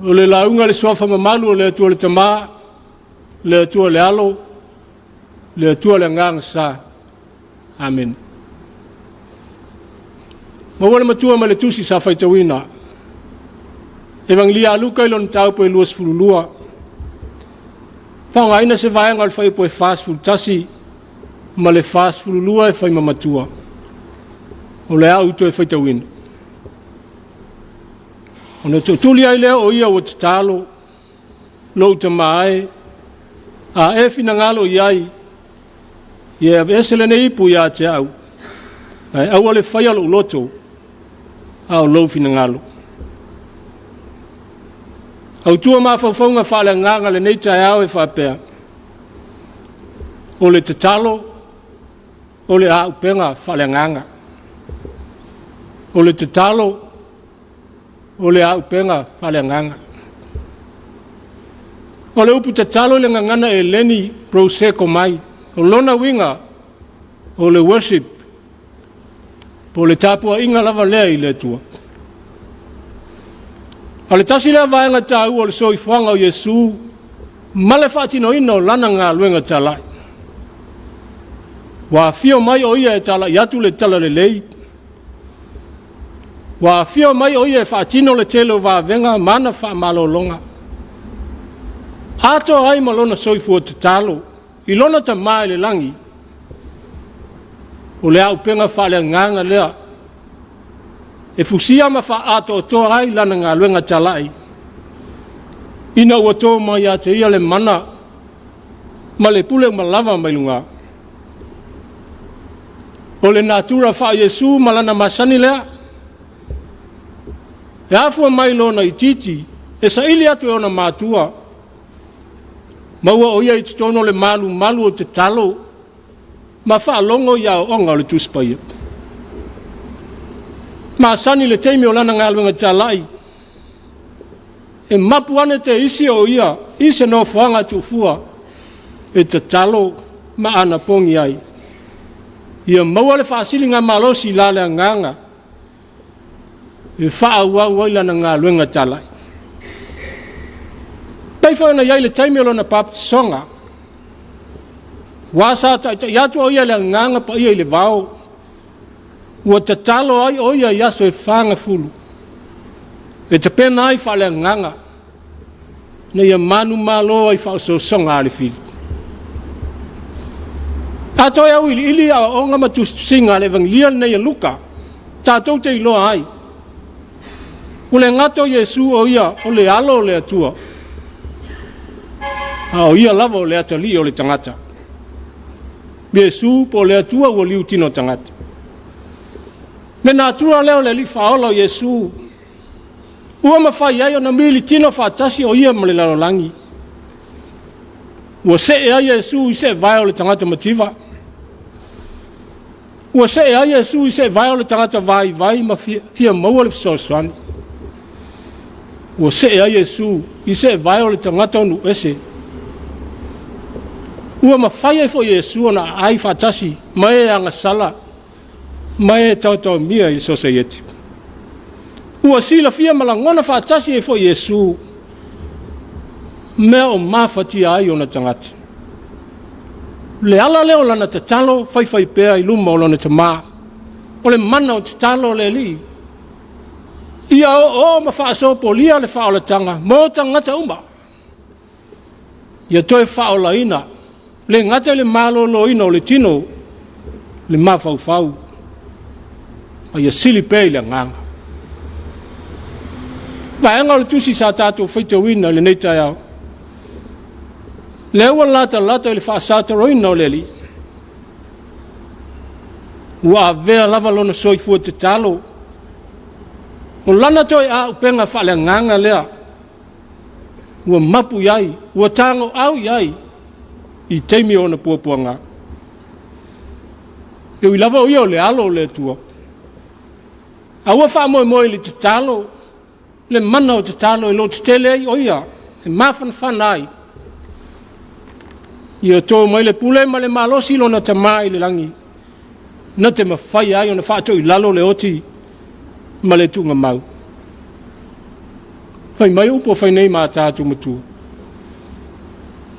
O le lauga i le suafa mamalu o le Atua le Tama, le Atua le Alo, le Atua le Agaga Sa. Amene. Maua le matua mai le tusi sa faitauina. Evagelia a Luka i lona mataupu e 22. Faaaogaina se vaega o le fuaiupu e 41 ma le 42 e fai ma matua. O le a ou toe faitauina. Ona tootuli ai lea o ia ua tatalo, lou tama e, a e finagalo i ai, ia e aveese lenei ipu ia te au, ae aua le faia lou loto, a o lou finagalo. Autua mafaufauga faaleagaga lenei taeao e faapea, o le tatalo o le auupega faaleagaga. O le tatalo o le auupega faaleagaga. O le upu tatalo i le gagana Eleni prosekomai, o lona uiga o le worship, po o le tapuaiga lava lea i le Atua. O le tasi lea vaega taua o le soifuaga o Iesu ma le faatinoina o lana galuega talai. Ua afio mai o ia e talai atu le talalelei. Ua afio mai o ia e faatino le tele o vavega ma ana faamalologa. Atoa ai ma lona soifua tatalo i lona Tama i le lagi. O le auupega faaleagaga lea e fusia ma faaatoatoa ai lana galuega talai, ina ua to mai ia te ia le mana ma le pule uma lava mai luga. O le natura faa-Iesu ma lana masani lea, e afua mai lona itiiti, e saili atu e ona matua, maua o ia i totonu o le malumalu o tatalo ma faalogo i aoaoga o le Tusi Paia. Masani le taimi o lana galuega talai, e mapu ane te isi o ia i se nofoaga tuufua e tatalo ma anapogi ai. Ia maua le faasiligamalosi i la le agaga e faaauau ai lana galuega talai. Pei foi ona i ai le taimi o lona papatisoga, ua sa taitai atu o ia i le agaga paia i le vao, ua tatalo ai o ia i aso e fagafulu, e tapena ai faaleagaga, ina ia manumalo ai faaosoosoga a le fili. A toe auiliili aoaoga ma tusitusiga a le Evagelia lenei a Luka, tatou te iloa ai, ua le gata o Iesu o ia o le alo o le Atua, a o ia lava o le atalii o le tagata. Iesu po o le Atua ua liutino tagata. Le natura lea o le Alii Faaola o Iesu, ua mafai ai ona militino faatasi o ia ma le lalolagi. Ua see ai Iesu i seevae o le tagata mativa. Ua see ai Iesu i seevae o le tagata vaivai ma fia maua le fesoasoani. Ua see ai Iesu i seevae o le tagata o nuu ese. Ua mafai ai foi Iesu ona aai faatasi ma e agasala ma e taotaomia i le sosaieti. Ua silafia ma lagona faatasi ai foi Iesu mea o mafatia ai ona tagata. Le ala lea o lana tatalo faifai pea i luma o lona Tama, o le mana o tatalo a le Alii, ia oooo ma faasopolia le faaolataga mo tagata uma. Ia toe faaolaina, le gata i le maloloina o le tino, le mafaufau, a ia sili pea i le agaga. Vaega o le tusi sa tatou faitauina i lenei taeao, lea ua latalata i le faasataloina o le Alii, ua avea lava lona soifua tatalo, o lana toe auupega faaleagaga lea, ua mapu i ai, ua tagoau i ai i taimi o ona puapuaga. E ui lava o ia o le alo o le Atua, a ua faamoemoe i le tatalo, le mana o tatalo e lototetele ai o ia, e mafanafana ai. Ia to mai le pule ma le malosi lona Tama i le lagi, na te mafai ai ona faatoilalo le oti ma le tuugamau. Fai mai upu o fai nei ma tatou matua.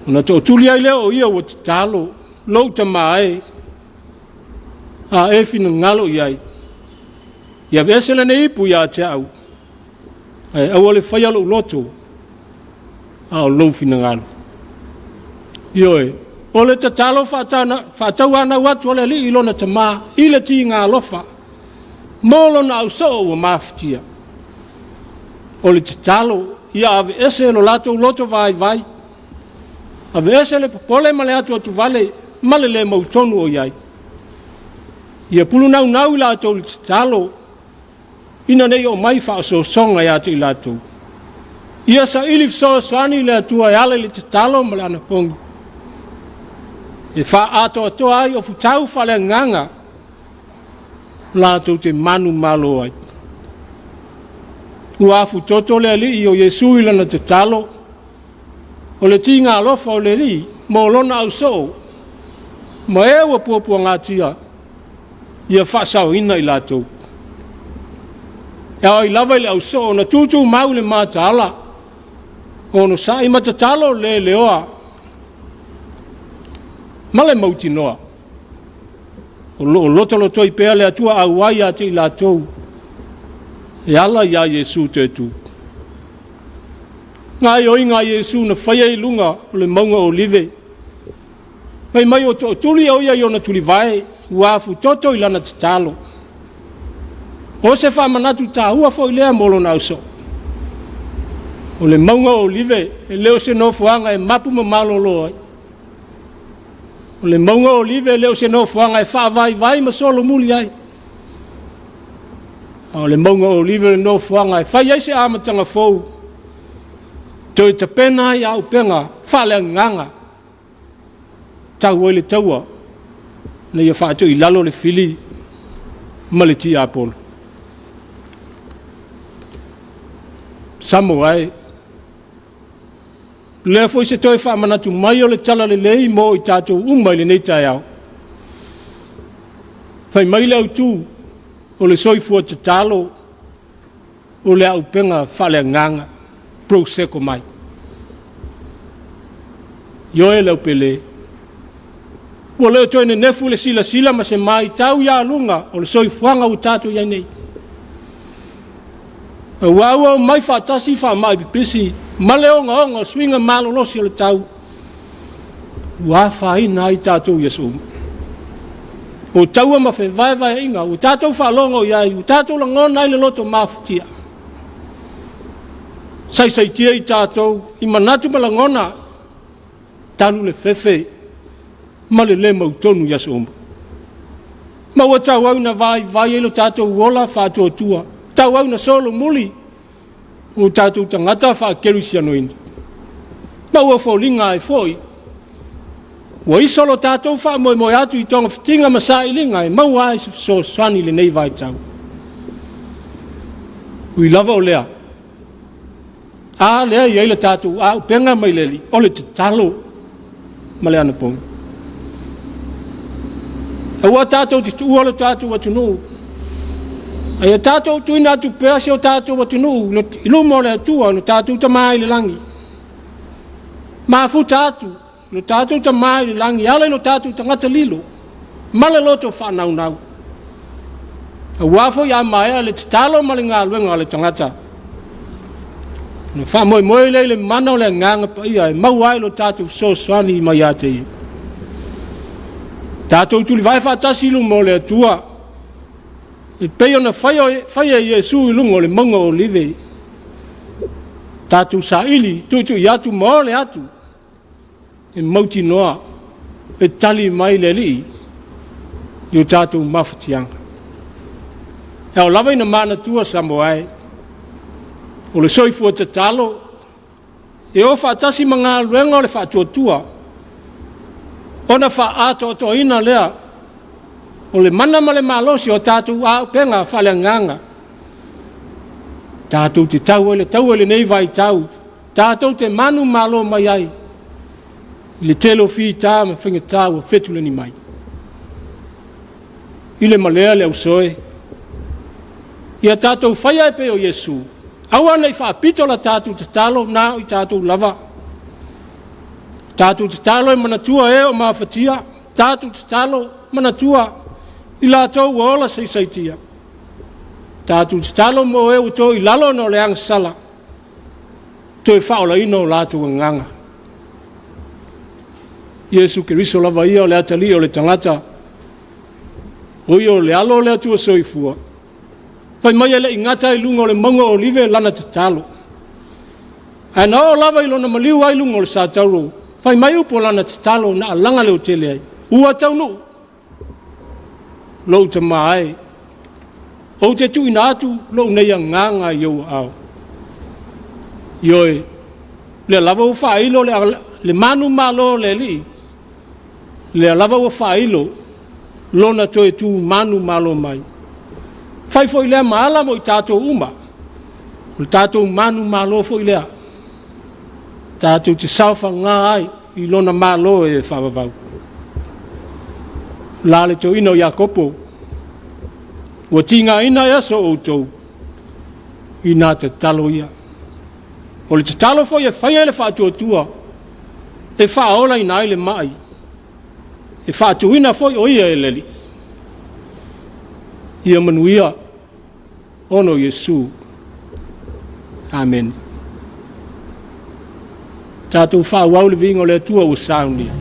Ona tootuli ai lea o ia ua tatalo, lou tama e, a e finagalo i ai, ia aveese lenei ipu ia te au, ae aua le faia lou loto, a o lou finagalo. Ioe, o le tatalo faatauanau atu a le Alii i lona tama i le tiga alofa mo lona ausoo ua mafatia. O le tatalo ia aveese lo latou loto vaivai, aveese le popole ma le atuatuvale ma le le mautonu o i ai. Ia pulunaunau i latou i le tatalo ina ne i oo mai faaosoosoga ia te i latou. Ia saili fesoasoani i le Atua e ala i le tatalo ma le anapogi, e faaatoatoa ai ofutau faaleagaga latou te manumalo ai. Ua afutoto le Alii o Iesu i lana tatalo, o le tiga alofa o le Alii mo lona ausoo, ma e ua puapuagatia ia faasaoina i latou. E ao ai lava i le ausoo ona tutumau i le mataala, onosai ma tatalo le leoa ma le mautinoa. O lo o lotolotoi pea le Atua auai ia te i latou e ala iā Iesu toe tu. Gaoioiga a Iesu na faia i luga o le mauga o Olive, fai mai o tootuli o ia i ona tulivae, ua afutoto i lana tatalo. O se faamanatu taua foi lea mo lona ausoo. O le mauga o Olive e le o se nofoaga e mapu ma malolo ai. O le mauga o Olive e le o se nofoaga e faavaivai ma solomuli ai. A o le mauga o Olive o le nofoaga e fai ai se amataga fou, toe tapena ai auupega faaleagaga, tau ai le taua ina ia faatoilalo le fili ma le tiapolo. Samoa e, lea foi se toe faamanatu mai o le tala lelei mo i tatou uma i lenei taeao. Fai mai le autu o le soifua tatalo o le auupega faaleagaga, proseko mai. Ioe le aupele, ua le o toe nenefu le silasila ma se maitau ia luga o le soifuaga ua tatou i ai nei. Aua ua omai faatasi faamai pipisi ma le ogaoga o suiga malolosi o le tau, ua afaina ai tatou i aso uma. O taua ma fevaevaeaiga ua tatou faalogo i ai, ua tatou lagona ai le loto mafatia. Saisaitia i tatou i manatu ma lagona, talu le fefe ma le lē mautonu i aso uma. Ma ua tauau ina vaivai ai lo tatou ola faatuatua, tauau ina solomuli o tatou tagata faakerisianoina. Ma ua foliga ai foi, ua iso lo tatou faamoemoe atu i togafitiga ma sailiga e maua ai se fesoasoani i lenei vaitau. Ui lava o lea, A lea e i ai le tatou auupega mai le Alii, o le tatalo ma le anapogi. Aua tatou te tuua lo tatou atunuu, a ia tatou tuuina atu pea si o tatou atunuu i luma o le Atua, lo tatou Tama i le lagi. Mafuta atu Lo tatou Tama i le lagi, e ala i lo tatou tagata lilo ma le loto faanaunau. Aua foi a maea le tatalo ma le galuega a le tagata, ona faamoemoe lea i le mana o le Agaga Paia e maua ai lo tatou fesoasoani mai ia te Ia. Tatou tulivae faatasi i luma o le Atua, e pei ona faia e Iesu i luga o le mauga o Olive. Tatou saili, tuitui atu ma ole atu e mautinoa e tali mai le Alii i o tatou mafatiaga. E ao lava ina manatua Samoa e, o le soifua tatalo e o faatasi ma galuega o le faatuatua, ona faaatoatoaina lea o le mana ma le malosi o tatou auupega faaleagaga, tatou te tau ai le taua i lenei vaitau, tatou te manumalo mai ai i le tele o fita ma faigata ua fetuleni mai. I le malea le ausoe, ia tatou faia e pei o Iesu. Aua ne i faapito la tatou tatalo na o i tatou lava. Tatou tatalo e manatua e o mafatia, tatou tatalo manatua i latou ua ola saisaitia. Tatou tatalo mo e ua to i lalo ona o le agasala, toe faaolaina o latou agaga. Iesu Keriso lava ia o le atalii o le tagata, o ia o le alo o le Atua soifua, fai mai e le i gata i luga o le mauga o Olive lana tatalo, ae na oo lava i lona maliu ai luga o le satauro, fai mai upu o lana tatalo na alaga leotele ai, ua taunuu lou tama e, ou te tuuina atu lou nei agaga i ou aao. Ioe, lea lava ua faailo le, le manumalo o le Alii, lea lava ua faailo lona toe tu manumalo mai. Fai foi lea ma ala mo i tatou uma, o le tatou manumalo foi lea, tatou te saofaga ai i lona Malo e faavavau. La le toeaina o Iakopo, ua tigaina e aso outou i nā tatalo ia. O le tatalo foi e fai ai le faatuatua, e faaolaina ai le mai, e faatuina foi o ia e le Alii. Ia manuia ona o Iesu. Amene. Tatou faaauau le viiga o le Atua ua saunia.